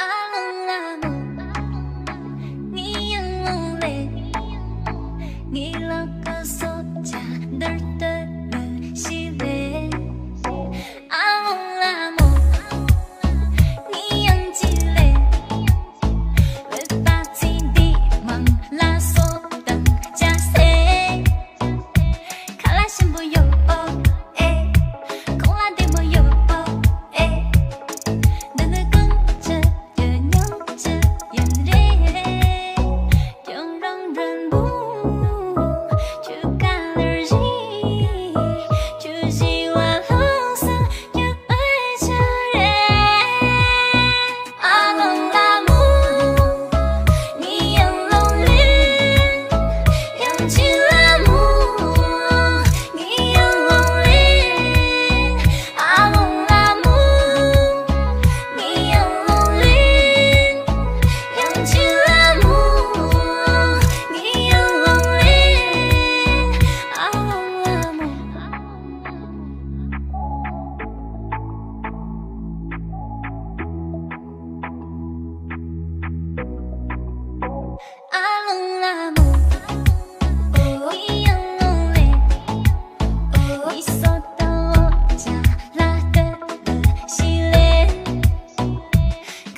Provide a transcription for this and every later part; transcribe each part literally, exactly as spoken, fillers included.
ཨ་ལོང་ལ་མོ། ངའི་ཡང་ལོང་ལེ། ངའི་ལག་གི་སོ་ཆ་འདིར་སྟོད་ལ་ཤི་ལེ། ཨ་ལོང་ལ་མོ། ངའི་ཡང་ཅི་ལེ། བོད་པ་ཚེ་འདི་མང་ལ་སོ་དང་ཅ་སེ། ཁ་ལག་ཞིམ་པོ་ཡོད་ཨེ། ཁོག་ལ་བདེ་མོ་ཡོད་ཨེ། འདི་ནི་གང་ཅི་ཡོད་ཉོག་ཅི་ཡོད་རེད། ཁྱོད་རང་མགྲོན་པོ། ཁྱོད་ག་ལེར་ཞིག་ཁྱོད་ཞི་བ་ལྷག་ས།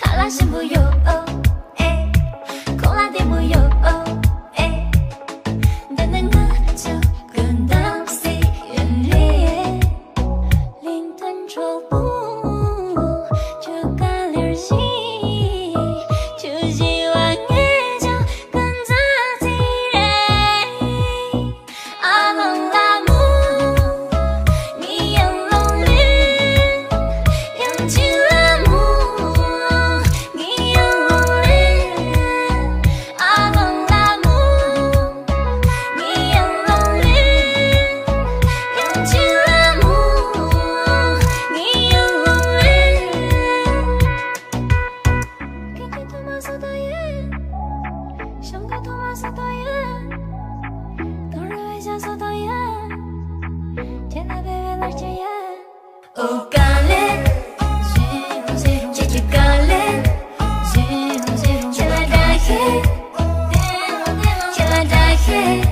ཁ་ལག་ཞིམ་པོ་ཡོད་ཨེ། ཁོག་ལ་བདེ་མོ་ཡོད་ཨེ། འདི་ནི་ང་ཚོ་གི་འདམ་སའི་ཡུལ་རེད། གླིང་ཐོན་གྲོགས་པོ། ཁྱོད་ག་ལེར་ཞིག་ཁྱོད་ཞི་བ་ངེད་ཅག་གི་མཛའ་བརྩེ་རེད། ཨ་ལོང་ལ་མོ། ངའི་ཡང་ལོང་ལེ། ཡང་ཅི་ལ་མོ། ངའི་ཡང་ལོང་ལེ། ཨ་ལོང་ལ་མོ། ངའི་ཡང་ལོང་ལེ། ཡང་ཅི་ལ་མོ། ངའི་ཡང་ལོང་ལེ། ཁྱེད་ཀྱི་ཐོག་མ་སུ་དང་ཡོད། ཤང་གི་ཐོག་མ་སུ་དང་ཡོད། དོ་རུ་བའི་ཞག་སུ་དང་ཡོད། ཁྱེད་ན་བེ་བེ་ལ་ཁྱེད་ཡོད། ཨོ་ག་ལེ། ཁྱེད་ཀྱི་ག་ལེ། ཁྱེད་ལ་དྲག་ཤེས། ཁྱེད་ལ་དྲག་ཤེས།